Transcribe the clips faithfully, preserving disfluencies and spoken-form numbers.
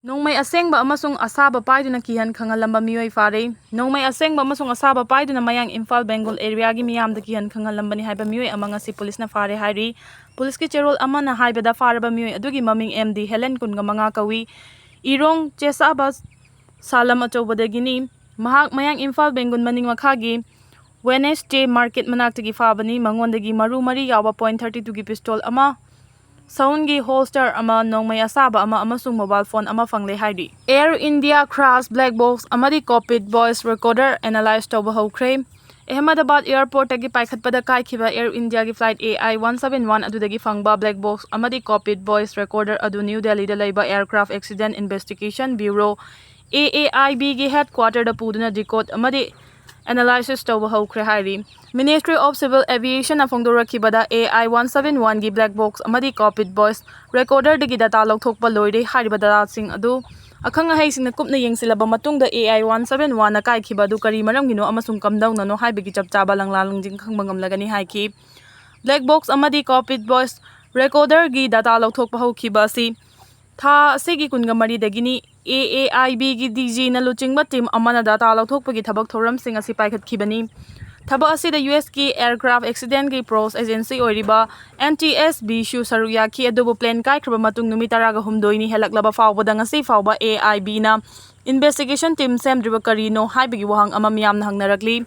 ꯅꯣꯡꯃꯩ ꯑꯁꯦꯡꯕ ꯑꯃꯁꯨꯡ ꯑꯁꯥꯕ ꯄꯥꯏꯗꯨꯅ ꯀꯤꯍꯟ ꯈꯪꯍꯜꯂꯝꯕ ꯃꯤꯑꯣꯏ ꯐꯥꯔꯦ꯫ ꯅꯣꯡꯃꯩ ꯑꯁꯦꯡꯕ ꯑꯃꯁꯨꯡ ꯑꯁꯥꯕ ꯄꯥꯏꯗꯨꯅ ꯃꯌꯥꯡ ꯏꯝꯐꯥꯜ ꯕꯦꯡꯒꯨꯜ ꯑꯦꯔꯤꯌꯥꯒꯤ ꯃꯤꯌꯥꯝꯗ ꯀꯤꯍꯟ ꯈꯪꯍꯜꯂꯝꯕꯅꯤ ꯍꯥꯏꯕ ꯃꯤꯑꯣꯏ ꯑꯃ ꯉꯁꯤ ꯄꯨꯂꯤꯁꯅ ꯐꯥꯔꯦ ꯍꯥꯏꯔꯤ꯫ ꯄꯨꯂꯤꯁꯀꯤ ꯆꯦꯔꯣꯜ ꯑꯃꯅ ꯍꯥꯏꯕꯗ, ꯐꯥꯔꯕ ꯃꯤꯑꯣꯏ ꯑꯗꯨꯒꯤ ꯃꯃꯤꯡ ꯑꯦꯝ ꯗꯤ ꯍꯦꯂꯦꯟ, ꯀꯨꯟꯒ ꯃꯉꯥ ꯀꯧꯏ꯫ ꯏꯔꯣꯡ ꯆꯦꯁꯥꯕ ꯁꯥꯂꯝ ꯑꯆꯧꯕꯗꯒꯤꯅꯤ꯫ ꯃꯍꯥꯛ ꯃꯌꯥꯡ ꯏꯝꯐꯥꯜ ꯕꯦꯡꯒꯨꯜ ꯃꯅꯤꯡ ꯃꯈꯥꯒꯤ ꯋꯦꯅꯦꯁꯗꯦ ꯃꯥꯔꯀꯦꯠ ꯃꯅꯥꯛꯇꯒꯤ ꯐꯥꯕꯅꯤ꯫ ꯃꯉꯣꯟꯗꯒꯤ ꯃꯔꯨ ꯃꯔꯤ ꯌꯥꯎꯕ ꯄꯣꯏꯟ ꯊꯥꯔꯇꯤ ꯇꯨꯒꯤ ꯄꯤꯁꯇꯣꯜ ꯑꯃ, ꯁꯥꯎꯟꯒꯤ ꯍꯣꯜꯁꯇꯔ ꯑꯃ, ꯅꯣꯡꯃꯩ ꯑꯁꯥꯕ ꯑꯃ ꯑꯃꯁꯨꯡ ꯃꯣꯕꯥꯏꯜ ꯐꯣꯟ ꯑꯃ ꯐꯪꯂꯦ ꯍꯥꯏꯔꯤ꯫ Air India crash black box ꯑꯃꯗꯤ ꯀꯣꯛꯄꯤꯠ ꯚꯣꯏꯁ ꯔꯦꯀꯣꯔꯗꯔ ꯑꯦꯅꯥꯂꯥꯏꯖ ꯇꯧꯕ ꯍꯧꯈ꯭ꯔꯦ꯫ ꯑꯍꯃꯗꯥꯕꯥꯗ ꯑꯦꯌꯔꯄꯣꯔꯠꯇꯒꯤ ꯄꯥꯏꯈꯠꯄꯗ ꯀꯥꯏꯈꯤꯕ ꯑꯦꯌꯔ ꯏꯟꯗꯤꯌꯥꯒꯤ flight A I one seven one ꯑꯗꯨꯗꯒꯤ ꯐꯪꯕ ꯕ꯭ꯂꯦꯛ ꯕꯣꯛꯁ ꯑꯃꯗꯤ ꯀꯣꯛꯄꯤꯠ ꯚꯣꯏꯁ ꯔꯦꯀꯣꯔꯗꯔ ꯑꯗꯨ ꯅ꯭ꯌꯨ ꯗꯦꯜꯂꯤꯗ ꯂꯩꯕ aircraft accident investigation bureau, A A I ꯕꯤꯒꯤ ꯍꯦꯗꯀ꯭ꯋꯥꯇꯔꯗ ꯄꯨꯗꯨꯅ ꯗꯤꯀꯣꯗ ꯑꯃꯗꯤ ꯑꯦꯅꯥꯂꯥꯏꯁꯤꯁ ꯇꯧꯕ ꯍꯧꯈ꯭ꯔꯦ ꯍꯥꯏꯔꯤ꯫ Ministry of Civil Aviation ꯅ ꯐꯣꯡꯗꯣꯔꯛꯈꯤꯕꯗ, ꯑꯦ ꯑꯥꯏ ꯋꯥꯟ ꯁꯚꯦꯟ ꯋꯥꯟꯒꯤ ꯕ꯭ꯂꯦꯛ ꯕꯣꯛꯁ ꯑꯃꯗꯤ ꯀꯣꯛꯄꯤꯠ ꯚꯣꯏꯁ ꯔꯦꯀꯣꯔꯗꯔꯗꯒꯤ ꯗꯇꯥ ꯂꯧꯊꯣꯛꯄ ꯂꯣꯏꯔꯦ ꯍꯥꯏꯔꯤꯕ ꯗꯇꯥꯁꯤꯡ ꯑꯗꯨ ꯑꯈꯪ ꯑꯍꯩꯁꯤꯡꯅ ꯀꯨꯞꯅ ꯌꯦꯡꯁꯤꯜꯂꯕ ꯃꯇꯨꯡꯗ, ꯑꯦ ꯑꯥꯏ ꯋꯥꯟ ꯁꯚꯦꯟ ꯋꯥꯟꯅ ꯀꯥꯏꯈꯤꯕ ꯑꯗꯨ ꯀꯔꯤ ꯃꯔꯝꯒꯤꯅꯣ ꯑꯃꯁꯨꯡ ꯀꯝꯗꯧꯅꯅꯣ ꯍꯥꯏꯕꯒꯤ ꯆꯞ ꯆꯥꯕ ꯂꯪꯂꯥ ꯂꯪꯖꯤꯡ ꯈꯪꯕ ꯉꯝꯂꯒꯅꯤ ꯍꯥꯏꯈꯤ꯫ ꯕ꯭ꯂꯦꯛ ꯕꯣꯛꯁ ꯑꯃꯗꯤ ꯀꯣꯛꯄꯤꯠ ꯚꯣꯏꯁ ꯔꯦꯀꯣꯔꯗꯔꯒꯤ ꯗꯇꯥ ꯂꯧꯊꯣꯛꯄ ꯍꯧꯈꯤꯕ ꯑꯁꯤ ꯊꯥ ꯑꯁꯤꯒꯤ ꯀꯨꯟꯒ ꯃꯔꯤꯗꯒꯤꯅꯤ꯫ ꯑꯦ ꯑꯦ ꯑꯥꯏ ꯕꯤꯒꯤ ꯗꯤ ꯖꯤꯅ ꯂꯨꯆꯤꯡꯕ ꯇꯤꯝ ꯑꯃꯅ ꯗꯇꯥ ꯂꯧꯊꯣꯛꯄꯒꯤ ꯊꯕꯛ ꯊꯧꯔꯝꯁꯤꯡ ꯑꯁꯤ ꯄꯥꯏꯈꯠꯈꯤꯕꯅꯤ꯫ ꯊꯕꯛ ꯑꯁꯤꯗ ꯌꯨ ꯑꯦꯁꯀꯤ ꯑꯦꯌꯔꯀ꯭ꯔꯥꯐ ꯑꯦꯛꯁꯤꯗꯦꯟꯒꯤ ꯄ꯭ꯔꯣꯁ ꯑꯦꯖꯦꯟꯁꯤ ꯑꯣꯏꯔꯤꯕ ꯑꯦꯟ ꯇꯤ ꯑꯦꯁ ꯕꯤꯁꯨ ꯁꯔꯨꯛ ꯌꯥꯈꯤ, ꯑꯗꯨꯕꯨ ꯄ꯭ꯂꯦꯟ ꯀꯥꯏꯈ꯭ꯔꯕ ꯃꯇꯨꯡ ꯅꯨꯃꯤꯠ ꯇꯔꯥꯒ ꯍꯨꯝꯗꯣꯏꯅꯤ ꯍꯦꯜꯂꯛꯂꯕ ꯐꯥꯎꯕꯗ ꯉꯁꯤ ꯐꯥꯎꯕ ꯑꯦ ꯑꯥꯏ ꯕꯤꯅ ꯏꯟꯚꯦꯁꯇꯤꯒꯦꯁꯟ ꯇꯤꯝ ꯁꯦꯝꯗ꯭ꯔꯤꯕ ꯀꯔꯤꯅꯣ ꯍꯥꯏꯕꯒꯤ ꯋꯥꯍꯪ ꯑꯃ ꯃꯤꯌꯥꯝꯅ ꯍꯪꯅꯔꯛꯂꯤ꯫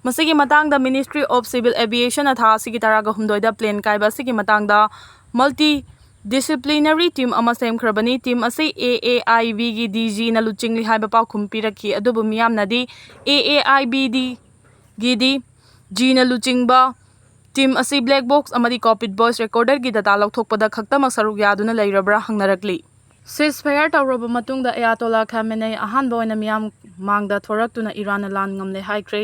ꯃꯁꯤꯒꯤ ꯃꯇꯥꯡꯗ Ministry of Civil Aviation ꯅ ꯊꯥ ꯑꯁꯤꯒꯤ ꯇꯔꯥꯒ ꯍꯨꯝꯗꯣꯏꯗ ꯄ꯭ꯂꯦꯟ ꯀꯥꯏꯕ ꯑꯁꯤꯒꯤ ꯃꯇꯥꯡꯗ ꯃꯜꯇꯤ ꯗꯤꯁꯤꯄ꯭ꯂꯤꯅꯔꯤ ꯇꯤꯝ ꯑꯃ ꯁꯦꯝꯈ꯭ꯔꯕꯅꯤ꯫ ꯇꯤꯝ ꯑꯁꯤ ꯑꯦ ꯑꯦ ꯑꯥꯏ ꯕꯤꯒꯤ ꯗꯤ ꯖꯤꯅ ꯂꯨꯆꯤꯡꯂꯤ ꯍꯥꯏꯕ ꯄꯥꯎꯈꯨꯝ ꯄꯤꯔꯛꯈꯤ, ꯑꯗꯨꯕꯨ ꯃꯤꯌꯥꯝꯅꯗꯤ ꯑꯦ ꯑꯦ ꯑꯥꯏ ꯕꯤꯗꯤ ꯒꯤꯗꯤ ꯖꯤꯅ ꯂꯨꯆꯤꯡꯕ ꯇꯤꯝ ꯑꯁꯤ ꯕ꯭ꯂꯦꯛ ꯕꯣꯛꯁ ꯑꯃꯗꯤ ꯀꯣꯛꯄꯤꯠ ꯚꯣꯏꯁ ꯔꯦꯀꯣꯔꯗꯔꯒꯤ ꯗꯇꯥ ꯂꯧꯊꯣꯛꯄꯗ ꯈꯛꯇꯃꯛ ꯁꯔꯨꯛ ꯌꯥꯗꯨꯅ ꯂꯩꯔꯕ꯭ꯔꯥ ꯍꯪꯅꯔꯛꯂꯤ꯫ ꯁꯤꯖꯐꯥꯌꯔ ꯇꯧꯔꯕ ꯃꯇꯨꯡꯗ ꯑꯌꯥꯇꯣꯂꯥ ꯈꯥꯃꯦꯅꯦ ꯑꯍꯥꯟꯕ ꯑꯣꯏꯅ ꯃꯤꯌꯥꯝ ꯃꯥꯡꯗ ꯊꯣꯔꯛꯇꯨꯅ ꯏꯔꯥꯟꯅ ꯂꯥꯟ ꯉꯝꯂꯦ ꯍꯥꯏꯈ꯭ꯔꯦ꯫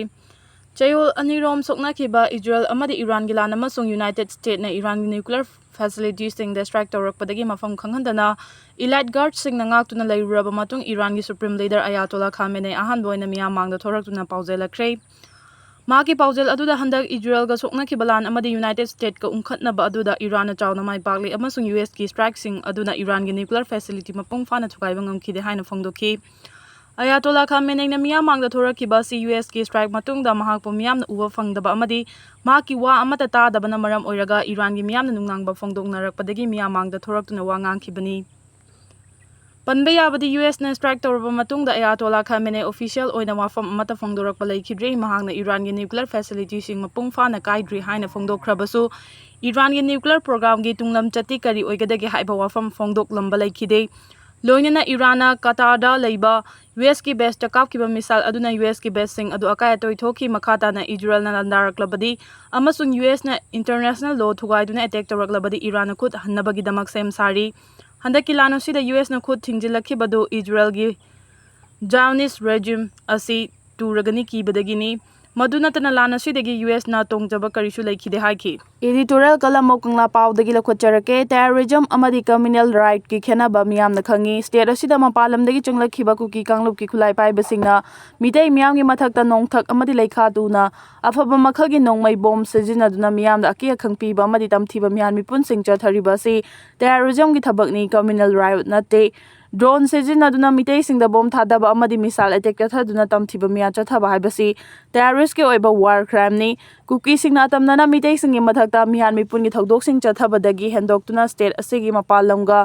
ꯆꯌꯣꯜ ꯑꯅꯤꯔꯣꯝ ꯁꯣꯛꯅꯈꯤꯕ ꯏꯖꯔꯦꯜ ꯑꯃꯗꯤ ꯏꯔꯥꯟꯒꯤ ꯂꯥꯟ ꯑꯃꯁꯨꯡ ꯌꯨꯅꯥꯏꯇꯦꯗ ꯁ꯭ꯇꯦꯠꯅ ꯏꯔꯥꯟꯒꯤ ꯅ꯭ꯌꯨꯀ꯭ꯂꯤꯌꯔ ꯐꯦꯁꯤꯂꯤꯇꯤꯁꯤꯡꯗ ꯁ꯭ꯇ꯭ꯔꯥꯏꯛ ꯇꯧꯔꯛꯄꯗꯒꯤ ꯃꯐꯝ ꯈꯪꯍꯟꯗꯅ ꯏꯂꯥꯏꯠ ꯒꯥꯔꯗꯁꯤꯡꯅ ꯉꯥꯛꯇꯨꯅ ꯂꯩꯔꯨꯔꯕ ꯃꯇꯨꯡ, ꯏꯔꯥꯟꯒꯤ ꯁꯨꯄ꯭ꯔꯤꯝ ꯂꯤꯗꯔ ꯑꯌꯥꯇꯣꯂꯥ ꯈꯥꯃꯦꯅꯦ ꯑꯍꯥꯟꯕ ꯑꯣꯏꯅ ꯃꯤꯌꯥꯝ ꯃꯥꯡꯗ ꯊꯣꯔꯛꯇꯨꯅ ꯄꯥꯎꯖꯦꯜꯂꯛꯈ꯭ꯔꯦ꯫ ꯃꯍꯥꯛꯀꯤ ꯄꯥꯎꯖꯦꯜ ꯑꯗꯨꯗ ꯍꯟꯗꯛ ꯏꯖꯔꯦꯜꯒ ꯁꯣꯛꯅꯈꯤꯕ ꯂꯥꯟ ꯑꯃꯗꯤ ꯌꯨꯅꯥꯏꯇꯦꯗ ꯁ꯭ꯇꯦꯠꯀ ꯎꯪꯈꯠꯅꯕ ꯑꯗꯨꯗ ꯏꯔꯥꯟꯅ ꯆꯥꯎꯅ ꯃꯥꯏ ꯄꯥꯛꯂꯤ ꯑꯃꯁꯨꯡ ꯌꯨ ꯑꯦꯁꯀꯤ ꯁ꯭ꯇ꯭ꯔꯥꯏꯛꯁꯤꯡ ꯑꯗꯨꯅ ꯏꯔꯥꯟꯒꯤ ꯅ꯭ꯌꯨꯀ꯭ꯂꯤꯌꯔ ꯐꯦꯁꯤꯂꯤꯇꯤ ꯃꯄꯨꯡ ꯐꯥꯅ ꯊꯨꯒꯥꯏꯕ ꯉꯝꯈꯤꯗꯦ ꯍꯥꯏꯅ ꯐꯣꯡꯗꯣꯛꯈꯤ꯫ ꯑꯌꯥꯇꯣꯂꯥ ꯈꯥꯃꯦꯅꯦꯏꯅ ꯃꯤꯌꯥꯝ ꯃꯥꯡꯗ ꯊꯣꯔꯛꯈꯤꯕ ꯑꯁꯤ ꯌꯨ ꯑꯦꯁꯀꯤ ꯁ꯭ꯇ꯭ꯔꯥꯏꯛ ꯃꯇꯨꯡꯗ ꯃꯍꯥꯛꯄꯨ ꯃꯤꯌꯥꯝꯅ ꯎꯕ ꯐꯪꯗꯕ ꯑꯃꯗꯤ ꯃꯍꯥꯛꯀꯤ ꯋꯥ ꯑꯃꯠꯇ ꯇꯥꯗꯕꯅ ꯃꯔꯝ ꯑꯣꯏꯔꯒ ꯏꯔꯥꯟꯒꯤ ꯃꯤꯌꯥꯝꯅ ꯅꯨꯡꯅꯥꯡꯕ ꯐꯣꯡꯗꯣꯛꯅꯔꯛꯄꯗꯒꯤ ꯃꯤꯌꯥꯝ ꯃꯥꯡꯗ ꯊꯣꯔꯛꯇꯨꯅ ꯋꯥ ꯉꯥꯡꯈꯤꯕꯅꯤ꯫ ꯄꯟꯕ ꯌꯥꯕꯗꯤ, ꯌꯨ ꯑꯦꯁꯅ ꯁ꯭ꯇ꯭ꯔꯥꯏꯛ ꯇꯧꯔꯕ ꯃꯇꯨꯡꯗ ꯑꯌꯥꯇꯣꯂꯥ ꯈꯥꯃꯦꯅꯦ ꯑꯣꯐꯤꯁꯤꯌꯦꯜ ꯑꯣꯏꯅ ꯋꯥꯐꯝ ꯑꯃꯠꯇ ꯐꯣꯡꯗꯣꯔꯛꯄ ꯂꯩꯈꯤꯗ꯭ꯔꯤ꯫ ꯃꯍꯥꯛꯅ ꯏꯔꯥꯟꯒꯤ ꯅ꯭ꯌꯨꯀ꯭ꯂꯤꯌꯔ ꯐꯦꯁꯤꯂꯤꯇꯤꯁꯤꯡ ꯃꯄꯨꯡ ꯐꯥꯅ ꯀꯥꯏꯗ꯭ꯔꯤ ꯍꯥꯏꯅ ꯐꯣꯡꯗꯣꯛꯈ꯭ꯔꯕꯁꯨ, ꯏꯔꯥꯟꯒꯤ ꯅ꯭ꯌꯨꯀ꯭ꯂꯤꯌꯔ ꯄ꯭ꯔꯣꯒ꯭ꯔꯥꯝꯒꯤ ꯇꯨꯡꯂꯝ ꯆꯠꯇꯤ ꯀꯔꯤ ꯑꯣꯏꯒꯗꯒꯦ ꯍꯥꯏꯕ ꯋꯥꯐꯝ ꯐꯣꯡꯗꯣꯛꯂꯝꯕ ꯂꯩꯈꯤꯗꯦ꯫ ꯂꯣꯏꯅꯅ ꯏꯔꯥꯟꯅ ꯀꯇꯥꯔꯗ ꯂꯩꯕ ꯌꯨ ꯑꯦꯁꯀꯤ ꯕꯦꯁꯇ ꯀꯥꯞꯈꯤꯕ ꯃꯤꯁꯥꯏꯜ ꯑꯗꯨꯅ ꯌꯨ ꯑꯦꯁꯀꯤ ꯕꯦꯁꯁꯤꯡ ꯑꯗꯨ ꯑꯀꯥꯏ ꯑꯇꯣꯏ ꯊꯣꯛꯈꯤ꯫ ꯃꯈꯥ ꯇꯥꯅ ꯏꯖꯔꯦꯜꯅ ꯂꯥꯟꯗꯥꯔꯛꯂꯕꯗꯤ ꯑꯃꯁꯨꯡ ꯌꯨ ꯑꯦꯁꯅ ꯏꯟꯇꯔꯅꯦꯁꯅꯦꯜ ꯂꯣ ꯊꯨꯒꯥꯏꯗꯨꯅ ꯑꯦꯇꯦꯛ ꯇꯧꯔꯛꯂꯕꯗꯤ ꯏꯔꯥꯟꯅ ꯈꯨꯠ ꯍꯟꯅꯕꯒꯤꯗꯃꯛ ꯁꯦꯝ ꯁꯥꯔꯤ꯫ ꯍꯟꯗꯛꯀꯤ ꯂꯥꯟ ꯑꯁꯤꯗ ꯌꯨ ꯑꯦꯁꯅ ꯈꯨꯠ ꯊꯤꯡꯖꯤꯜꯂꯛꯈꯤꯕꯗꯨ ꯏꯖꯔꯦꯜꯒꯤ ꯖꯥꯏꯑꯣꯅꯤꯁ ꯔꯦꯖꯤꯝ ꯑꯁꯤ ꯇꯨꯔꯒꯅꯤ ꯀꯤꯕꯗꯒꯤꯅꯤ꯫ ꯃꯗꯨ ꯅꯠꯇꯅ ꯂꯥꯟ ꯑꯁꯤꯗꯒꯤ ꯌꯨ ꯑꯦꯁꯅ ꯇꯣꯡꯖꯕ ꯀꯔꯤꯁꯨ ꯂꯩꯈꯤꯗꯦ ꯍꯥꯏꯈꯤ꯫ ꯏꯗꯤꯇꯣꯔꯤꯌꯦꯜ ꯀꯂꯝ ꯑꯃ ꯀꯪꯂꯥ ꯄꯥꯎꯗꯒꯤ ꯂꯧꯈꯠꯆꯔꯛꯀꯦ꯫ ꯇꯦꯔꯣꯔꯤꯖꯝ ꯑꯃꯗꯤ ꯀꯝꯃ꯭ꯌꯨꯅꯦꯜ ꯔꯥꯏꯠꯀꯤ ꯈꯦꯠꯅꯕ ꯃꯤꯌꯥꯝꯅ ꯈꯪꯉꯤ꯫ ꯁ꯭ꯇꯦꯠ ꯑꯁꯤꯗ ꯃꯄꯥꯟ ꯂꯝꯗꯒꯤ ꯆꯪꯂꯛꯈꯤꯕ ꯀꯨꯀꯤ ꯀꯥꯡꯂꯨꯞꯀꯤ ꯈꯨꯠꯂꯥꯏ ꯄꯥꯏꯕꯁꯤꯡꯅ ꯃꯤꯇꯩ ꯃꯤꯌꯥꯝꯒꯤ ꯃꯊꯛꯇ ꯅꯣꯡꯊꯛ ꯑꯃꯗꯤ ꯂꯩꯈꯥ ꯇꯨꯅ ꯑꯐꯕ ꯃꯈꯜꯒꯤ ꯅꯣꯡꯃꯩ ꯕꯣꯝ ꯁꯤꯖꯤꯟꯅꯗꯨꯅ ꯃꯤꯌꯥꯝꯗ ꯑꯀꯤ ꯑꯈꯪ ꯄꯤꯕ ꯑꯃꯗꯤ ꯇꯝꯊꯤꯕ ꯃꯤꯍꯥꯠ ꯃꯤꯄꯨꯟꯁꯤꯡ ꯆꯠꯊꯔꯤꯕ ꯑꯁꯤ ꯇꯦꯔꯣꯔꯤꯖꯝꯒꯤ ꯊꯕꯛꯅꯤ, ꯀꯝꯃ꯭ꯌꯨꯅꯦꯜ ꯔꯥꯏꯠ ꯅꯠꯇꯦ꯫ ꯗ꯭ꯔꯣꯟ ꯁꯤꯖꯤꯟꯅꯗꯨꯅ ꯃꯤꯇꯩꯁꯤꯡꯗ ꯕꯣꯝ ꯊꯥꯗꯕ ꯑꯃꯗꯤ ꯃꯤꯁꯥꯏꯜ ꯑꯦꯇꯦꯛ ꯆꯠꯊꯗꯨꯅ ꯇꯝꯊꯤꯕ ꯃꯤꯍꯥꯠ ꯆꯠꯊꯕ ꯍꯥꯏꯕꯁꯤ ꯇꯦꯔꯣꯔꯤꯁꯀꯤ ꯑꯣꯏꯕ ꯋꯥꯔ ꯀ꯭ꯔꯥꯏꯝꯅꯤ꯫ ꯀꯨꯀꯤꯁꯤꯡꯅ ꯑꯇꯝꯅꯅ ꯃꯤꯇꯩꯁꯤꯡꯒꯤ ꯃꯊꯛꯇ ꯃꯤꯍꯥꯠ ꯃꯤꯄꯨꯟꯒꯤ ꯊꯧꯗꯣꯛꯁꯤꯡ ꯆꯠꯊꯕꯗꯒꯤ ꯍꯦꯟꯗꯣꯛꯇꯨꯅ ꯁ꯭ꯇꯦꯠ ꯑꯁꯤꯒꯤ ꯃꯄꯥꯟ ꯂꯝꯒ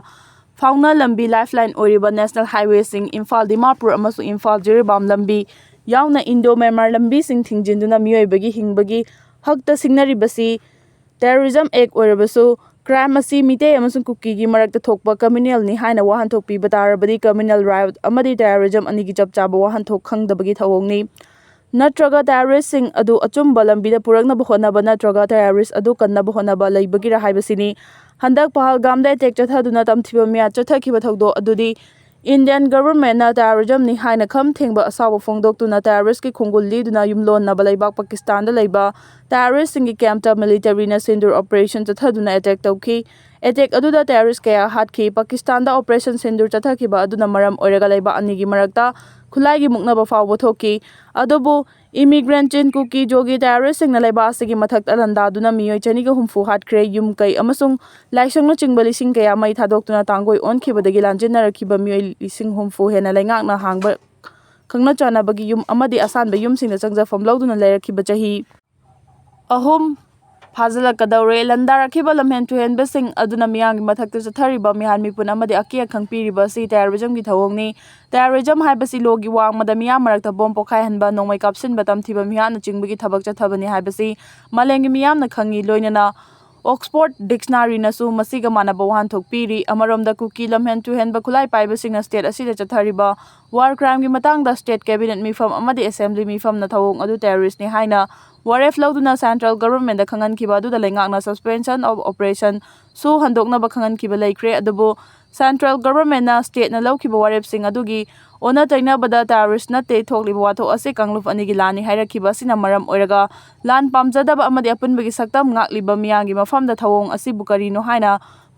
ꯐꯥꯎꯅ ꯂꯝꯕꯤ, ꯂꯥꯏꯐꯂꯥꯏꯟ ꯑꯣꯏꯔꯤꯕ ꯅꯦꯁꯅꯦꯜ ꯍꯥꯏꯋꯦꯁꯤꯡ, ꯏꯝꯐꯥꯜ ꯗꯤꯃꯥꯄꯨꯔ ꯑꯃꯁꯨꯡ ꯏꯝꯐꯥꯜ ꯖꯤꯔꯤꯕꯥꯝ ꯂꯝꯕꯤ ꯌꯥꯎꯅ ꯏꯟꯗꯣ ꯃ꯭ꯌꯥꯟꯃꯥꯔ ꯂꯝꯕꯤꯁꯤꯡ ꯊꯤꯡꯖꯤꯟꯗꯨꯅ ꯃꯤꯑꯣꯏꯕꯒꯤ ꯍꯤꯡꯕꯒꯤ ꯍꯛꯇ ꯁꯤꯡꯅꯔꯤꯕꯁꯤ ꯇꯦꯔꯣꯔꯤꯖꯝ ꯑꯦꯛ ꯑꯣꯏꯔꯕꯁꯨ, ꯀ꯭ꯔꯥꯏꯝ ꯑꯁꯤ ꯃꯤꯇꯩ ꯑꯃꯁꯨꯡ ꯀꯨꯀꯤꯒꯤ ꯃꯔꯛꯇ ꯊꯣꯛꯄ ꯀꯝꯃ꯭ꯌꯨꯅꯦꯜꯅꯤ ꯍꯥꯏꯅ ꯋꯥꯍꯟꯊꯣꯛ ꯄꯤꯕ ꯇꯥꯔꯕꯗꯤ, ꯀꯝꯃ꯭ꯌꯨꯅꯦꯜ ꯔꯥꯏꯠ ꯑꯃꯗꯤ ꯇꯦꯔꯣꯔꯤꯖꯝ ꯑꯅꯤꯒꯤ ꯆꯞ ꯆꯥꯕ ꯋꯥꯍꯟꯊꯣꯛ ꯈꯪꯗꯕꯒꯤ ꯊꯧꯑꯣꯡꯅꯤ꯫ ꯅꯠꯇ꯭ꯔꯒ ꯇꯦꯔꯣꯔꯤꯁꯁꯤꯡ ꯑꯗꯨ ꯑꯆꯨꯝꯕ ꯂꯝꯕꯤꯗ ꯄꯨꯔꯛꯅꯕ ꯍꯣꯠꯅꯕ ꯅꯠꯇ꯭ꯔꯒ ꯇꯦꯔꯣꯔꯤꯁ ꯑꯗꯨ ꯀꯟꯅꯕ ꯍꯣꯠꯅꯕ ꯂꯩꯕꯒꯤꯔ ꯍꯥꯏꯕꯁꯤꯅꯤ꯫ ꯍꯟꯗꯛ ꯄꯍꯜꯒꯥꯝꯗ ꯑꯦꯇꯦꯛ ꯆꯠꯊꯗꯨꯅ ꯇꯝꯊꯤꯕ ꯃꯤꯍꯥꯠ ꯆꯠꯊꯈꯤꯕ ꯊꯧꯗꯣꯛ ꯑꯗꯨꯗꯤ ꯏꯟꯗꯤꯌꯟ ꯒꯚꯔꯟꯃꯦꯟꯠꯅ ꯇꯦꯔꯣꯔꯤꯖꯝꯅꯤ ꯍꯥꯏꯅ ꯈꯝ ꯊꯦꯡꯕ ꯑꯁꯥꯎꯕ ꯐꯣꯡꯗꯣꯛꯇꯨꯅ ꯇꯦꯔꯣꯔꯤꯁꯀꯤ ꯈꯣꯡꯒꯨꯜ ꯂꯤꯗꯨꯅ ꯌꯨꯝꯂꯣꯟꯅꯕ ꯂꯩꯕꯥꯛ ꯄꯥꯀꯤꯁꯇꯥꯟꯗ ꯂꯩꯕ ꯇꯦꯔꯣꯔꯤꯁꯁꯤꯡꯒꯤ ꯀꯦꯝꯞꯇ ꯃꯤꯂꯤꯇꯔꯤꯅ ꯁꯤꯟꯗꯨꯔ ꯑꯣꯄꯔꯦꯁꯟ ꯆꯠꯊꯗꯨꯅ ꯑꯦꯇꯦꯛ ꯇꯧꯈꯤ꯫ ꯑꯦꯇꯦꯛ ꯑꯗꯨꯗ ꯇꯦꯔꯣꯔꯤꯁ ꯀꯌꯥ ꯍꯥꯠꯈꯤ꯫ ꯄꯥꯀꯤꯁꯇꯥꯟꯗ ꯑꯣꯄꯔꯦꯁꯟ ꯁꯤꯟꯗꯨꯔ ꯆꯠꯊꯈꯤꯕ ꯑꯗꯨꯅ ꯃꯔꯝ ꯑꯣꯏꯔꯒ ꯂꯩꯕꯥꯛ ꯑꯅꯤꯒꯤ ꯃꯔꯛꯇ ꯈꯨꯠꯂꯥꯏꯒꯤ ꯃꯨꯛꯅꯕ ꯐꯥꯎꯕ ꯊꯣꯛꯈꯤ꯫ ꯑꯗꯨꯕꯨ immigrant ꯆꯤꯟ ꯀꯨꯀꯤ ꯖꯣꯒꯤ terrorist ꯁꯤꯡꯅ ꯂꯩꯕꯥꯛ ꯑꯁꯤꯒꯤ ꯃꯊꯛꯇ ꯂꯥꯟꯗꯥꯗꯨꯅ ꯃꯤꯑꯣꯏ ꯆꯅꯤꯒ ꯍꯨꯝꯐꯨ ꯍꯥꯠꯈ꯭ꯔꯦ꯫ ꯌꯨꯝ ꯀꯩ ꯑꯃꯁꯨꯡ ꯂꯥꯏꯁꯪꯅꯆꯤꯡꯕ ꯂꯤꯁꯤꯡ ꯀꯌꯥ ꯃꯩ ꯊꯥꯗꯣꯛꯇꯨꯅ ꯇꯥꯡꯒꯣꯏ ꯑꯣꯟꯈꯤꯕꯗꯒꯤ ꯂꯥꯟꯖꯦꯟꯅꯔꯛꯈꯤꯕ ꯃꯤꯑꯣꯏ ꯂꯤꯁꯤꯡ ꯍꯨꯝꯐꯨ ꯍꯦꯟꯅ ꯂꯩꯉꯥꯛꯅ ꯍꯥꯡꯕ ꯈꯪꯅ ꯆꯥꯟꯅꯕꯒꯤ ꯌꯨꯝ ꯑꯃꯗꯤ ꯑꯁꯥꯟꯕ ꯌꯨꯝꯁꯤꯡꯗ ꯆꯪꯖꯐꯝ ꯂꯧꯗꯨꯅ ꯂꯩꯔꯛꯈꯤꯕ ꯆꯍꯤ ꯑꯍꯨꯝ ꯐꯥꯖꯤꯜꯂꯛꯀꯗꯧꯔꯦ꯫ ꯂꯥꯟꯗꯥꯔꯛꯈꯤꯕ ꯂꯝꯍꯦꯟ ꯇꯨꯍꯦꯟꯕꯁꯤꯡ ꯑꯗꯨꯅ ꯃꯤꯌꯥꯝꯒꯤ ꯃꯊꯛꯇ ꯆꯠꯊꯔꯤꯕ ꯃꯤꯍꯥꯠ ꯃꯤꯄꯨꯟ ꯑꯃꯗꯤ ꯑꯀꯤ ꯑꯈꯪ ꯄꯤꯔꯤꯕ ꯑꯁꯤ terrorism ꯒꯤ ꯊꯧꯑꯣꯡꯅꯤ꯫ Terrorism ꯍꯥꯏꯕꯁꯤ ꯂꯣꯒꯤ ꯋꯥꯡꯃꯗ ꯃꯤꯌꯥꯝ ꯃꯔꯛꯇ ꯕꯣꯝ ꯄꯣꯈꯥꯏꯍꯟꯕ, ꯅꯣꯡꯃꯩ ꯀꯥꯞꯁꯤꯟꯕ, ꯇꯝꯊꯤꯕ ꯃꯤꯍꯥꯠꯅꯆꯤꯡꯕꯒꯤ ꯊꯕꯛ ꯆꯠꯊꯕꯅꯤ ꯍꯥꯏꯕꯁꯤ ꯃꯥꯂꯦꯝꯒꯤ ꯃꯤꯌꯥꯝꯅ ꯈꯪꯏ꯫ ꯂꯣꯏꯅꯅ Oxford Dictionary ꯅꯁꯨ ꯃꯁꯤꯒ ꯃꯥꯟꯅꯕ ꯋꯥꯍꯟꯊꯣꯛ ꯄꯤꯔꯤ꯫ ꯑꯃꯔꯣꯝꯗ ꯀꯨꯀꯤ ꯂꯝꯍꯦꯟ ꯇꯨꯍꯦꯟꯕ ꯈꯨꯠꯂꯥꯏ ꯄꯥꯏꯕꯁꯤꯡꯅ state ꯑꯁꯤꯗ ꯆꯠꯊꯔꯤꯕ war crime ꯒꯤ ꯃꯇꯥꯡꯗ state cabinet ꯃꯤꯐꯝ ꯑꯃꯗꯤ assembly ꯃꯤꯐꯝꯅ ꯊꯧꯑꯣꯡ ꯑꯗꯨ terrorist ꯅꯤ ꯍꯥꯏꯅ ꯋꯥꯔꯦꯞ ꯂꯧꯗꯨꯅ central government ꯗ ꯈꯪꯍꯟꯈꯤꯕ ꯑꯗꯨꯗ ꯂꯩꯉꯥꯛꯅ suspension of operation ꯁꯨ ꯍꯟꯗꯣꯛꯅꯕ ꯈꯪꯍꯟꯈꯤꯕ ꯂꯩꯈ꯭ꯔꯦ꯫ ꯑꯗꯨꯕꯨ central government ꯅ state ꯅ ꯂꯧꯈꯤꯕ ꯋꯥꯔꯦꯞꯁꯤꯡ ꯑꯗꯨꯒꯤ ꯑꯣꯟꯅ ꯇꯩꯅꯕꯗ terrorist ꯅꯠꯇꯦ ꯊꯣꯛꯂꯤꯕ ꯋꯥꯊꯣꯛ ꯑꯁꯤ ꯀꯥꯡꯂꯨꯞ ꯑꯅꯤꯒꯤ ꯂꯥꯟꯅꯤ ꯍꯥꯏꯔꯛꯈꯤꯕ ꯑꯁꯤꯅ ꯃꯔꯝ ꯑꯣꯏꯔꯒ ꯂꯥꯟ ꯄꯥꯝꯖꯗꯕ ꯑꯃꯗꯤ ꯑꯄꯨꯟꯕꯒꯤ ꯁꯛꯇꯝ ꯉꯥꯛꯂꯤꯕ ꯃꯤꯌꯥꯝꯒꯤ ꯃꯐꯝꯗ ꯊꯧꯑꯣꯡ ꯑꯁꯤꯕꯨ ꯀꯔꯤꯅꯣ ꯍꯥꯏꯅ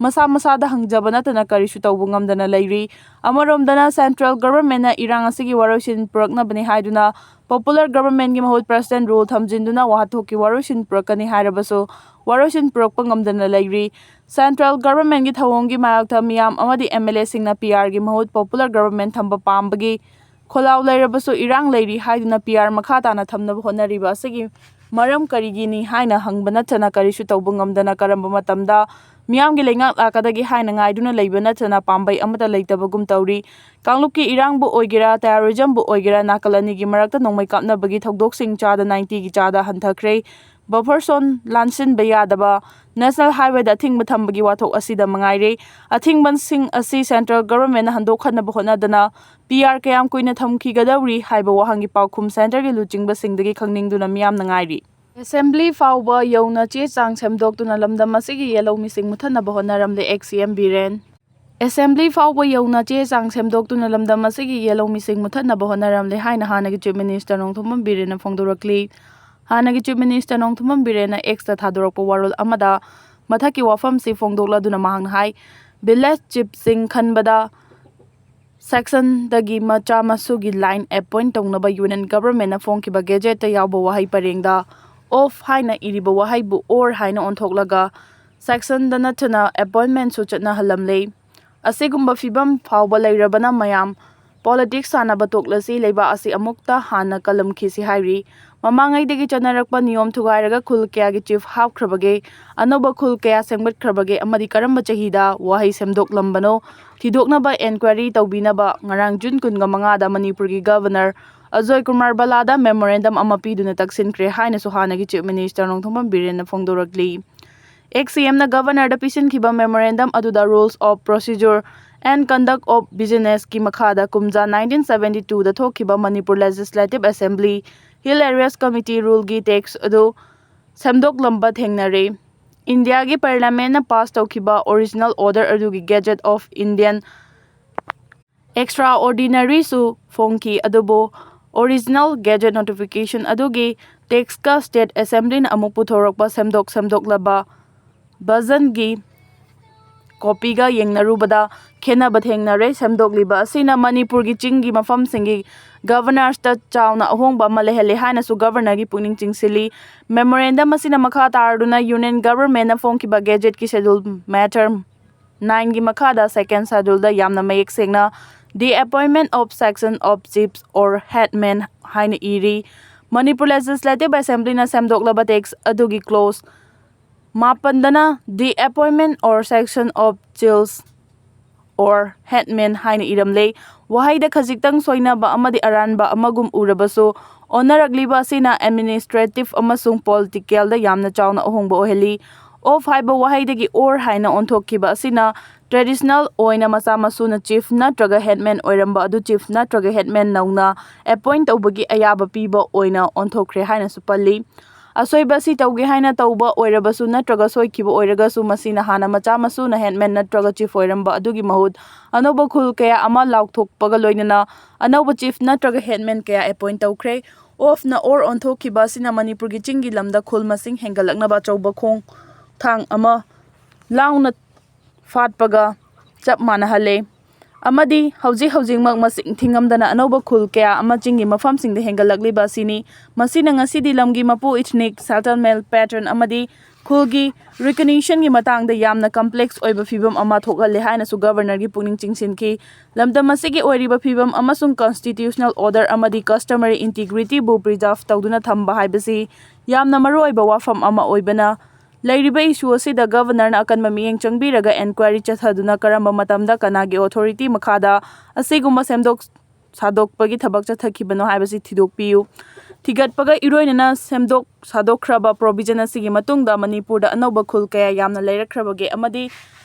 ꯃꯁꯥ ꯃꯁꯥꯗ ꯍꯪꯖꯕ ꯅꯠꯇꯅ ꯀꯔꯤꯁꯨ ꯇꯧꯕ ꯉꯝꯗꯅ ꯂꯩꯔꯤ꯫ ꯑꯃꯔꯣꯝꯗꯅ central government ꯅ ꯏꯔꯥꯡ ꯑꯁꯤꯒꯤ ꯋꯥꯔꯣꯏꯁꯤꯟ ꯄꯨꯔꯛꯅꯕꯅꯤ ꯍꯥꯏꯗꯨꯅ popular government ꯒꯤ ꯃꯍꯨꯠ president rule ꯊꯝꯖꯤꯟꯗꯨꯅ ꯋꯥꯍꯟꯊꯣꯛꯀꯤ ꯋꯥꯔꯣꯏꯁꯤꯟ ꯄꯨꯔꯛꯀꯅꯤ ꯍꯥꯏꯔꯕꯁꯨ ꯋꯥꯔꯣꯏꯁꯤꯟ ꯄꯨꯔꯛꯄ ꯉꯝꯗꯅ ꯂꯩꯔꯤ꯫ Central government ꯒꯤ ꯊꯧꯑꯣꯡꯒꯤ ꯃꯥꯌꯣꯛꯇ ꯃꯤꯌꯥꯝ ꯑꯃꯗꯤ M L A ꯁꯤꯡꯅ P R ꯒꯤ ꯃꯍꯨꯠ popular government ꯊꯝꯕ ꯄꯥꯝꯕꯒꯤ ꯈꯣꯜꯂꯥꯎ ꯂꯩꯔꯕꯁꯨ ꯏꯔꯥꯡ ꯂꯩꯔꯤ ꯍꯥꯏꯗꯨꯅ P R ꯃꯈꯥ ꯇꯥꯅ ꯊꯝꯅꯕ ꯍꯣꯠꯅꯔꯤꯕ ꯑꯁꯤꯒꯤ ꯃꯔꯝ ꯀꯔꯤꯒꯤꯅꯤ ꯍꯥꯏꯅ ꯍꯪꯕ ꯅꯠꯇꯅ ꯀꯔꯤꯁꯨ ꯇꯧꯕ ꯉꯝꯗꯅ ꯀꯔꯝꯕ ꯃꯇꯝꯗ ꯃꯤꯌꯥꯝꯒꯤ ꯂꯩꯉꯥꯛ ꯂꯥꯛꯀꯗꯒꯦ ꯍꯥꯏꯅ ꯉꯥꯏꯗꯨꯅ ꯂꯩꯕ ꯅꯠꯇꯅ ꯄꯥꯝꯕꯩ ꯑꯃꯠꯇ ꯂꯩꯇꯕꯒꯨꯝ ꯇꯧꯔꯤ꯫ ꯀꯥꯡꯂꯨꯞꯀꯤ ꯏꯔꯥꯡꯕꯨ ꯑꯣꯏꯒꯦꯔꯥ, terrorism ꯕꯨ ꯑꯣꯏꯒꯦꯔꯥ, ꯅꯥꯀꯜ ꯑꯅꯤꯒꯤ ꯃꯔꯛꯇ ꯅꯣꯡꯃꯩ ꯀꯥꯞꯅꯕꯒꯤ ꯊꯧꯗꯣꯛꯁꯤꯡ ꯆꯥꯗ ninety ꯒꯤ ꯆꯥꯗ ꯍꯟꯊꯈ꯭ꯔꯦ꯫ Buffer zone ꯂꯥꯟꯁꯤꯟꯕ ꯌꯥꯗꯕ, national highway ꯗ ꯑꯊꯤꯡꯕ ꯊꯝꯕꯒꯤ ꯋꯥꯊꯣꯛ ꯑꯁꯤꯗ ꯃꯉꯥꯏꯔꯦ꯫ ꯑꯊꯤꯡꯕꯁꯤꯡ ꯑꯁꯤ central government ꯅ ꯍꯟꯗꯣꯛꯍꯟꯅꯕ ꯍꯣꯠꯅꯗꯅ P R ꯀꯌꯥꯝ ꯀꯨꯏꯅ ꯊꯝꯈꯤꯒꯗꯧꯔꯤ ꯍꯥꯏꯕ ꯋꯥꯍꯪꯒꯤ ꯄꯥꯎꯈꯨꯝ centre ꯒꯤ ꯂꯨꯆꯤꯡꯕꯁꯤꯡꯗꯒꯤ ꯈꯪꯅꯤꯡꯗꯨꯅ ꯃꯤꯌꯥꯝꯅ ꯉꯥꯏꯔꯤ꯫ Assembly ꯐꯥꯎꯕ ꯌꯧꯅ ꯆꯦ ꯆꯥꯡ ꯁꯦꯝꯗꯣꯛꯇꯨꯅ ꯂꯝꯗꯝ ꯑꯁꯤꯒꯤ ꯌꯦꯜꯍꯧꯃꯤꯁꯤꯡ ꯃꯨꯠꯊꯠꯅꯕ ꯍꯣꯠꯅꯔꯝꯂꯦ, ex C M Biren. Assembly ꯐꯥꯎꯕ ꯌꯧꯅ ꯆꯦ ꯆꯥꯡ ꯁꯦꯝꯗꯣꯛꯇꯨꯅ ꯂꯝꯗꯝ ꯑꯁꯤꯒꯤ ꯌꯦꯜꯍꯧꯃꯤꯁꯤꯡ ꯃꯨꯠꯊꯠꯅꯕ ꯍꯣꯠꯅꯔꯝꯂꯦ ꯍꯥꯏꯅ ꯍꯥꯟꯅꯒꯤ Chief Minister ꯅꯣꯡꯊꯣꯝꯕꯝ ꯕꯤꯔꯦꯟꯅ ꯐꯣꯡꯗꯣꯔꯛꯂꯤ꯫ ꯍꯥꯟꯅꯒꯤ Chief Minister ꯅꯣꯡꯊꯣꯝꯕꯝ ꯕꯤꯔꯦꯟꯅ X ꯇ ꯊꯥꯗꯣꯔꯛꯄ ꯋꯥꯔꯣꯜ ꯑꯃꯗ ꯃꯊꯛꯀꯤ ꯋꯥꯐꯝꯁꯤ ꯐꯣꯡꯗꯣꯛꯂꯗꯨꯅ ꯃꯍꯥꯛꯅ ꯍꯥꯏ, village chief ꯁꯤꯡ ꯈꯟꯕꯗ ꯁꯦꯛꯁꯟꯗꯒꯤ ꯃꯆꯥ ꯃꯁꯨꯒꯤ ꯂꯥꯏꯟ ꯑꯦꯄꯣꯏꯟ ꯇꯧꯅꯕ ꯌꯨꯅꯤꯌꯟ ꯒꯚꯔꯟꯃꯦꯟꯠꯅ ꯐꯣꯡꯈꯤꯕ ꯒꯦꯖꯦꯠꯇ ꯌꯥꯎꯕ ꯋꯥꯍꯩ ꯄꯔꯦꯡꯗ ꯑꯣꯐ ꯍꯥꯏꯅ ꯏꯔꯤꯕ ꯋꯥꯍꯩꯕꯨ ꯑꯣꯔ ꯍꯥꯏꯅ ꯑꯣꯟꯊꯣꯛꯂꯒ ꯁꯦꯛꯁꯟꯗ ꯅꯠꯇꯅ ꯑꯦꯄꯣꯏꯟꯃꯦꯟꯠꯁꯨ ꯆꯠꯅꯍꯜꯂꯝꯂꯦ꯫ ꯑꯁꯤꯒꯨꯝꯕ ꯐꯤꯕꯝ ꯐꯥꯎꯕ ꯂꯩꯔꯕꯅ ꯃꯌꯥꯝ ꯄꯣꯂꯤꯇꯤꯛꯁ ꯁꯥꯟꯅꯕ ꯇꯣꯛꯂꯁꯤ, ꯂꯩꯕꯥꯛ ꯑꯁꯤ ꯑꯃꯨꯛꯇ ꯍꯥꯟꯅ ꯀꯜꯂꯝꯈꯤꯁꯤ ꯍꯥꯏꯔꯤ꯫ ꯃꯃꯥꯡꯉꯩꯗꯒꯤ ꯆꯠꯅꯔꯛꯄ ꯅꯤꯌꯣꯝ ꯊꯨꯒꯥꯏꯔꯒ ꯈꯨꯜ ꯀꯌꯥꯒꯤ ꯆꯤꯐ ꯍꯥꯞꯈ꯭ꯔꯕꯒꯦ, ꯑꯅꯧꯕ ꯈꯨꯜ ꯀꯌꯥ ꯁꯦꯝꯒꯠꯈ꯭ꯔꯕꯒꯦ ꯑꯃꯗꯤ ꯀꯔꯝꯕ ꯆꯍꯤꯗ ꯋꯥꯍꯩ ꯁꯦꯝꯗꯣꯛꯂꯝꯕꯅꯣ ꯊꯤꯗꯣꯛꯅꯕ ꯏꯟꯀ꯭ꯋꯥꯏꯔꯤ ꯇꯧꯕꯤꯅꯕ ꯉꯔꯥꯡ ꯖꯨꯟ ꯀꯨꯟꯒ ꯃꯉꯥꯗ ꯃꯅꯤꯄꯨꯔꯒꯤ ꯒꯚꯔꯅꯔ ꯑꯖꯣꯏ ꯀꯨꯃꯥꯔ ꯕꯂꯥꯗ ꯃꯦꯃꯣꯔꯦꯟꯗꯝ ꯑꯃ ꯄꯤꯗꯨꯅ ꯇꯛꯁꯤꯟꯈ꯭ꯔꯦ ꯍꯥꯏꯅꯁꯨ ꯍꯥꯟꯅꯒꯤ ꯆꯤꯐ ꯃꯤꯅꯤꯁꯇꯔ ꯅꯣꯡꯊꯣꯝꯕꯝ ꯕꯤꯔꯦꯟꯅ ꯐꯣꯡꯗꯣꯔꯛꯂꯤ꯫ ꯑꯦꯛꯁ ꯁꯤ ꯑꯦꯝꯅ ꯒꯚꯔꯅꯔꯗ ꯄꯤꯁꯤꯟꯈꯤꯕ ꯃꯦꯃꯣꯔꯦꯟꯗꯝ ꯑꯗꯨꯗ Rules of Procedure and Conduct of Businessꯀꯤ ꯃꯈꯥꯗ ꯀꯨꯝꯖꯥ ꯅꯥꯏꯟꯇꯤꯟ ꯁꯕꯦꯟꯇꯤ ꯇꯨꯗ ꯊꯣꯛꯈꯤꯕ Manipur legislative assembly hill areas committee ꯔꯨꯜꯒꯤ ꯇꯦꯛꯁ ꯑꯗꯨ ꯁꯦꯝꯗꯣꯛꯂꯝꯕ ꯊꯦꯡꯅꯔꯦ꯫ ꯏꯟꯗꯤꯌꯥꯒꯤ ꯄꯥꯔꯂꯤꯌꯥꯃꯦꯟꯠꯅ ꯄꯥꯁ ꯇꯧꯈꯤꯕ Original Order ꯑꯗꯨꯒꯤ Gazette of Indian Extraordinaryꯁꯨ ꯐꯣꯡꯈꯤ, ꯑꯗꯨꯕꯨ Original Gazette Notification ꯑꯗꯨꯒꯤ ꯇꯦꯛꯁꯀ ꯁ꯭ꯇꯦꯠ ꯑꯦꯁꯦꯝꯕ꯭ꯂꯤꯅ ꯑꯃꯨꯛ ꯄꯨꯊꯣꯔꯛꯄ ꯁꯦꯝꯗꯣꯛ ꯁꯦꯝꯗꯣꯛꯂꯕ ꯚꯔꯖꯟꯒꯤ ꯀꯣꯄꯤꯒ ꯌꯦꯡꯅꯔꯨꯕꯗ ꯈꯦꯠꯅꯕ ꯊꯦꯡꯅꯔꯦ꯫ ꯁꯦꯝꯗꯣꯛꯂꯤꯕ ꯑꯁꯤꯅ ꯃꯅꯤꯄꯨꯔꯒꯤ ꯆꯤꯡꯒꯤ ꯃꯐꯝꯁꯤꯡꯒꯤ ꯒꯚꯔꯅꯔꯁꯇ ꯆꯥꯎꯅ ꯑꯍꯣꯡꯕ ꯑꯃ ꯂꯩꯍꯜꯂꯦ ꯍꯥꯏꯅꯁꯨ ꯒꯚꯔꯅꯔꯒꯤ ꯄꯨꯛꯅꯤꯡ ꯆꯤꯡꯁꯤꯜꯂꯤ꯫ ꯃꯦꯃꯣꯔꯦꯟꯗꯝ ꯑꯁꯤꯅ ꯃꯈꯥ ꯇꯥꯔꯗꯨꯅ ꯌꯨꯅꯤꯌꯟ ꯒꯚꯔꯟꯃꯦꯟꯠꯅ ꯐꯣꯡꯈꯤꯕ ꯒꯦꯖꯦꯠꯀꯤ ꯁꯦꯗ꯭ꯌꯨꯜ ꯃꯦꯇꯔ ꯅꯥꯏꯟꯒꯤ ꯃꯈꯥꯗ ꯁꯦꯀꯦꯟ ꯁꯦꯗ꯭ꯌꯨꯜꯗ ꯌꯥꯝꯅ ꯃꯌꯦꯛ ꯁꯦꯡꯅ "The appointment of section of chiefs or headmen" ꯍꯥꯏꯅ ꯏꯔꯤ꯫ ꯃꯅꯤꯄꯨꯔ ꯂꯦꯖꯤꯁꯂꯦꯇꯤꯚ ꯑꯦꯁꯦꯝꯕ꯭ꯂꯤꯅ ꯁꯦꯝꯗꯣꯛꯂꯕ ꯇꯦꯛꯁ ꯑꯗꯨꯒꯤ close ꯃꯥꯄꯟꯗꯅ "The appointment or section of chiefs or headmen" ꯍꯥꯏꯅ ꯏꯔꯝꯂꯦ꯫ ꯋꯥꯍꯩꯗ ꯈꯖꯤꯛꯇꯪ ꯁꯣꯏꯅꯕ ꯑꯃꯗꯤ ꯑꯔꯥꯟꯕ ꯑꯃꯒꯨꯝ ꯎꯔꯕꯁꯨ, ꯑꯣꯟꯅꯔꯛꯂꯤꯕ ꯑꯁꯤꯅ ꯑꯦꯗꯃꯤꯅꯤꯁꯇ꯭ꯔꯦꯇꯤꯚ ꯑꯃꯁꯨꯡ ꯄꯣꯂꯤꯇꯤꯀꯦꯜꯗ ꯌꯥꯝꯅ ꯆꯥꯎꯅ ꯑꯍꯣꯡꯕ ꯑꯣꯏꯍꯜꯂꯤ꯫ ꯑꯣꯐ ꯍꯥꯏꯕ ꯋꯥꯍꯩꯗꯒꯤ ꯑꯣꯔ ꯍꯥꯏꯅ ꯑꯣꯟꯊꯣꯛꯈꯤꯕ ꯑꯁꯤꯅ ꯇ꯭ꯔꯦꯗꯤꯁꯅꯦꯜ ꯑꯣꯏꯅ ꯃꯆꯥ ꯃꯁꯨꯅ ꯆꯤꯐ ꯅꯠꯇ꯭ꯔꯒ ꯍꯦꯗꯃꯦꯟ ꯑꯣꯏꯔꯝꯕ ꯑꯗꯨ ꯆꯤꯐ ꯅꯠꯇ꯭ꯔꯒ ꯍꯦꯗꯃꯦꯟ ꯅꯧꯅ ꯑꯦꯄꯣꯏꯟꯠ ꯇꯧꯕꯒꯤ ꯑꯌꯥꯕ ꯄꯤꯕ ꯑꯣꯏꯅ ꯑꯣꯟꯊꯣꯛꯈ꯭ꯔꯦ ꯍꯥꯏꯅꯁꯨ ꯄꯜꯂꯤ꯫ ꯑꯁꯣꯏꯕ ꯑꯁꯤ ꯇꯧꯒꯦ ꯍꯥꯏꯅ ꯇꯧꯕ ꯑꯣꯏꯔꯕꯁꯨ ꯅꯠꯇ꯭ꯔꯒ ꯁꯣꯏꯈꯤꯕ ꯑꯣꯏꯔꯒꯁꯨ, ꯃꯁꯤꯅ ꯍꯥꯟꯅ ꯃꯆꯥ ꯃꯁꯨꯅ ꯍꯦꯗꯃꯦꯟ ꯅꯠꯇ꯭ꯔꯒ ꯆꯤꯐ ꯑꯣꯏꯔꯝꯕ ꯑꯗꯨꯒꯤ ꯃꯍꯨꯠ ꯑꯅꯧꯕ ꯈꯨꯜ ꯀꯌꯥ ꯑꯃ ꯂꯥꯎꯊꯣꯛꯄꯒ ꯂꯣꯏꯅꯅ ꯑꯅꯧꯕ ꯆꯤꯐ ꯅꯠꯇ꯭ꯔꯒ ꯍꯦꯗꯃꯦꯟ ꯀꯌꯥ ꯑꯦꯄꯣꯏꯟꯠ ꯇꯧꯈ꯭ꯔꯦ꯫ ꯑꯣꯐꯅ ꯑꯣꯔ ꯑꯣꯟꯊꯣꯛꯈꯤꯕ ꯑꯁꯤꯅ ꯃꯅꯤꯄꯨꯔꯒꯤ ꯆꯤꯡꯒꯤ ꯂꯝꯗ ꯈꯨꯜ ꯃꯁꯤꯡ ꯍꯦꯟꯒꯠꯂꯛꯅꯕ ꯑꯆꯧꯕ ꯈꯣꯡꯊꯥꯡ ꯑꯃ ꯂꯥꯎꯅ ꯐꯥꯠꯄꯒ ꯆꯞ ꯃꯥꯟꯅꯍꯜꯂꯦ꯫ ꯑꯃꯗꯤ ꯍꯧꯖꯤꯛ ꯍꯧꯖꯤꯛꯃꯛ ꯃꯁꯤꯡ ꯊꯤꯉꯝꯗꯅ ꯑꯅꯧꯕ ꯈꯨꯜ ꯀꯌꯥ ꯑꯃ ꯆꯤꯡꯒꯤ ꯃꯐꯝꯁꯤꯡꯗ ꯍꯦꯟꯒꯠꯂꯛꯂꯤꯕ ꯑꯁꯤꯅꯤ꯫ ꯃꯁꯤꯅ ꯉꯁꯤꯗꯤ ꯂꯝꯒꯤ ꯃꯄꯨ ethnic settlement pattern ꯑꯃꯗꯤ ꯈꯨꯜꯒꯤ recognitionꯒꯤ ꯃꯇꯥꯡꯗ ꯌꯥꯝꯅ complex ꯑꯣꯏꯕ ꯐꯤꯕꯝ ꯑꯃ ꯊꯣꯛꯍꯜꯂꯦ ꯍꯥꯏꯅꯁꯨ Governorꯒꯤ ꯄꯨꯛꯅꯤꯡ ꯆꯤꯡꯁꯤꯟꯈꯤ꯫ ꯂꯝꯗꯝ ꯑꯁꯤꯒꯤ ꯑꯣꯏꯔꯤꯕ ꯐꯤꯕꯝ ꯑꯃꯁꯨꯡ constitutional order ꯑꯃꯗꯤ customary integrityꯕꯨ preserve ꯇꯧꯗꯨꯅ ꯊꯝꯕ ꯍꯥꯏꯕꯁꯤ ꯌꯥꯝꯅ ꯃꯔꯨꯑꯣꯏꯕ ꯋꯥꯐꯝ ꯑꯃ ꯑꯣꯏꯕꯅ, ꯂꯩꯔꯤꯕ issue ꯑꯁꯤꯗ Governorꯅ ꯑꯀꯟꯕ ꯃꯤꯠꯌꯦꯡ ꯆꯪꯕꯤꯔꯒ inquiry ꯆꯠꯊꯗꯨꯅ ꯀꯔꯝꯕ ꯃꯇꯝꯗ ꯀꯅꯥꯒꯤ authority ꯃꯈꯥꯗ ꯑꯁꯤꯒꯨꯝꯕ ꯁꯦꯝꯗꯣꯛ ꯁꯥꯗꯣꯛꯄꯒꯤ ꯊꯕꯛ ꯆꯠꯊꯈꯤꯕꯅꯣ ꯍꯥꯏꯕꯁꯤ ꯊꯤꯗꯣꯛꯄꯤꯌꯨ꯫ ꯊꯤꯒꯠꯄꯒ ꯏꯔꯣꯏꯅꯅ ꯁꯦꯝꯗꯣꯛ ꯁꯥꯗꯣꯛꯈ꯭ꯔꯕ provision ꯑꯁꯤꯒꯤ ꯃꯇꯨꯡꯗ ꯃꯅꯤꯄꯨꯔꯗ ꯑꯅꯧꯕ ꯈꯨꯜ ꯀꯌꯥ ꯌꯥꯝꯅ ꯂꯩꯔꯛꯈ꯭ꯔꯕꯒꯦ ꯑꯃꯗꯤ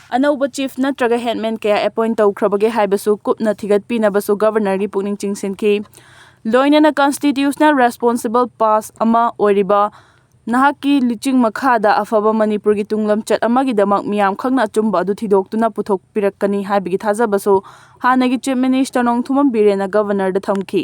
ꯑꯅꯧꯕ chief ꯅꯠꯇ꯭ꯔꯒ headman ꯀꯌꯥ appoint ꯇꯧꯈ꯭ꯔꯕꯒꯦ ꯍꯥꯏꯕꯁꯨ ꯀꯨꯞꯅ ꯊꯤꯒꯠꯄꯤꯅꯕꯁꯨ Governorꯒꯤ ꯄꯨꯛꯅꯤꯡ ꯆꯤꯡꯁꯤꯟꯈꯤ꯫ ꯂꯣꯏꯅꯅ constitutional responsible pass ꯑꯃ ꯑꯣꯏꯔꯤꯕ ꯅꯍꯥꯛꯀꯤ ꯂꯨꯆꯤꯡ ꯃꯈꯥꯗ ꯑꯐꯕ ꯃꯅꯤꯄꯨꯔꯒꯤ ꯇꯨꯡꯂꯝꯆꯠ ꯑꯃꯒꯤꯗꯃꯛ ꯃꯤꯌꯥꯝ ꯈꯪꯅ ꯑꯆꯨꯝꯕ ꯑꯗꯨ ꯊꯤꯗꯣꯛꯇꯨꯅ ꯄꯨꯊꯣꯛꯄꯤꯔꯛꯀꯅꯤ ꯍꯥꯏꯕꯒꯤ ꯊꯥꯖꯕꯁꯨ ꯍꯥꯟꯅꯒꯤ Chief Minister ꯅꯣꯡꯊꯣꯝꯕꯝ ꯕꯤꯔꯦꯟꯅ Governorꯗ ꯊꯝꯈꯤ꯫